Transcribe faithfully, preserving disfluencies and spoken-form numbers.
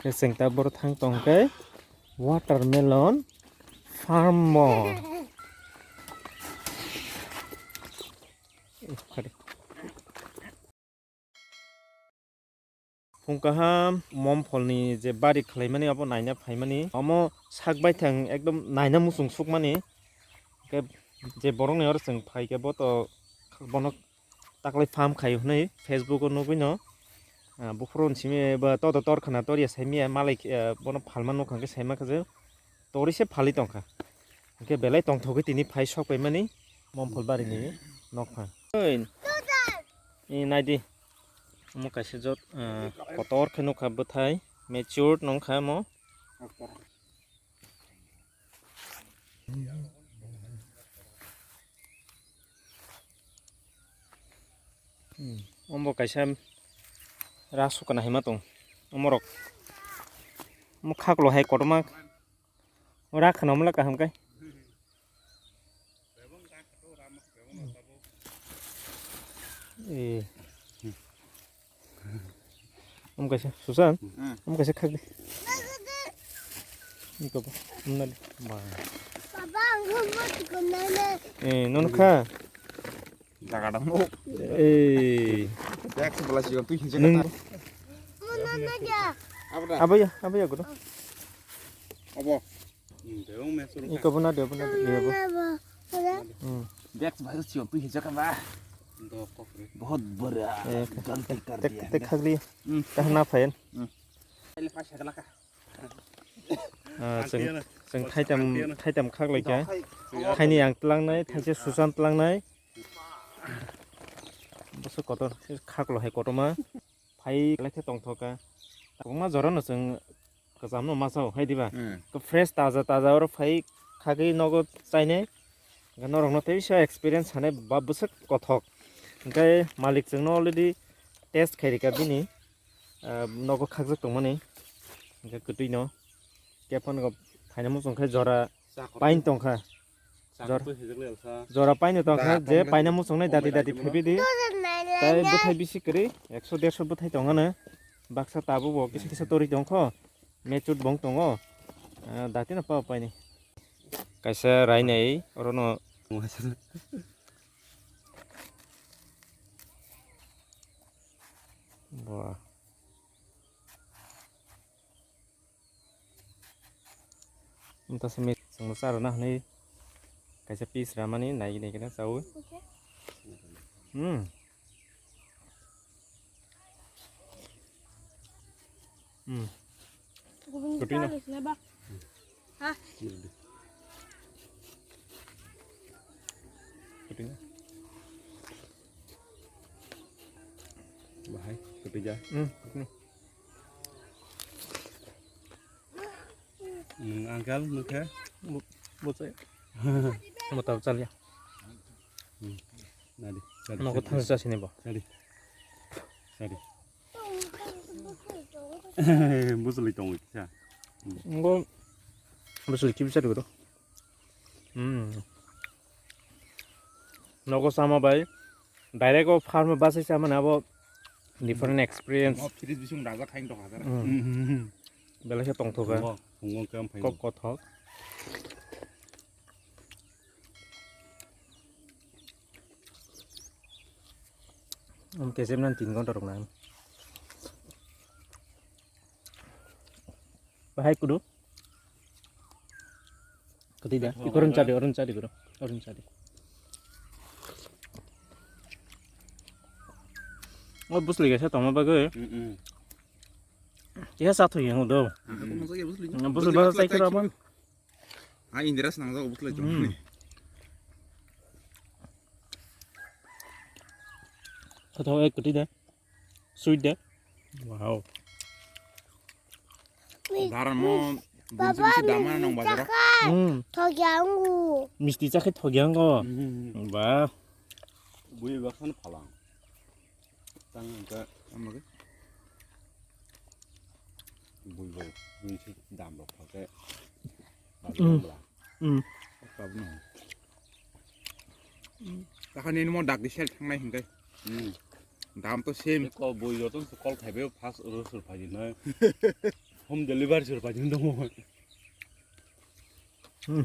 Khe chwng ta boro thang tong khe watermelon farm mo. Phung kaham momphol ni je bari khlaimani abo naina phaimani. Omo sak baithang ekdom naina muchung sukmani. Khe je borok ni oro chwng phai khe bo to bono taklai farm khai hwnwi Facebook o nugwi no. Ah, buphuru simi ba todo tor khna tor ya saimiya malai khe, ah, bono phalma nukha khe saima khe je tori se phali tongkha. Hwnkhe belai tongthogwi tini phai sok paimani momphol bari ni nokha. Oi. I naidi. Omo kaisa jot, ah, kotor khe nukha bwthai matured nongkha omo. Hmm, omo kaisa rak sukana hima tong. Omorok. Omo khaklo hai kotorma. Rak khana omla kaham kai. Eh. Omo kaisa, Susan? Hmm. Omo kaisa khak di. Iko ba, omo na di. Ba. Baba, ang kho bo tukun nai nai. Eh, nono kha. Jaga dam no. Eh. Yak se bela sigon twi hinse nwng kata. Mo na na ja. Abra. Abaya, abaya gudo. Abo. Hmm, de ong me suru. Iko bona de, bona de, iko bo. Hmm. Dex bahar sigon twi hinse kata. Do kokre. Bahut bura. Eh, galti kar tek, diya. Tek khagli. Hmm. Kahna phayan. Hmm. Ele pa shagala ka. Ah, chwng, chwng thaitam, thaitam khak lai kha. Thaini ang tlangnai, thaise Susan tlangnai. Bwswk kotor, khaklo hai kotorma. Phai lai khe tongthok kha. Kwbangma jora no chwng kwcham no ma chao, hai diba? Hmm. Khe fresh taja taja oro phai khagwi nogo chainai. Hwnkhe norok no teisa experience sanai ba bwswk kothok. Hwnkhe malik chwng no already test khai rikha bini. Ah, nogo khakjak tongmani, hwnkhe kwtwino. Khe phano phaina muchung khe jora pain tongkha. Jora paino tongkha, je paina muchungnai dati dati phaibi di. Tai bwthai bisi kwrwi, ekso derso bwthai tongano. Baksa tabuk bo kisa kisa torwi tongkho, mechut bong tongo. Ah, dati no pa paini. Kaisa rainai, orono. Bo. Wngkha simi chwngno charwna hwnwi kaisa piece ramani nai nai kheno chaui. Hmm. Hmm. Kutui no. Ha? Kutui no. Bahai, kutui ja. Hmm, kutui no. Nwng uncle, nwng khe? Bo, bo chai. Mo tab chal ya. Hmm. Nadi, nadi, nogo nadi. Thang chasini bo. Nadi. Nadi. Bwswlwi tongwi kisa. Hmm. Ngo bwswlwi kibi chari goro. Hmm. Nogo sama bai. Direct o farm o bachai chamani abo different experience. Mo fridge bising dajak khain tongkha jara. Hmm. Hmm, hmm, hmm. Belai khe tongthokha. Phungo, phungo khe phai. Kok kothok. Om kesem nan tin gonta rok nang. Bahai kudu. Kati da? Iko orange chadi, orange chadi bro. Orange chadi. O bwsli kaisa tongma bagwi. Mm, mm. Kiha sa thwi yang do. Ah, aku masuk ya, bwsli. Bwsli ba sai kira ba. Ah, Indra senang jauh bwsli. Hmm. Kata ek kati da. Sweet da. Wow. Daran mo baba, bisi dama nang bazar. Hmm. Thogiangu. Misti chakhe thogiango. Hmm. Ba. Bui baksan phalang. Tang ka amage. Bui bui bui si dam rok phake. Hmm. Hmm. Kakha nini mo dak di sel thangnai hinkai. Hmm. Dam to same. Ko bui joto kol khaibe fast ro sur phai dinai. Home delivery sir pajin dong. Hmm.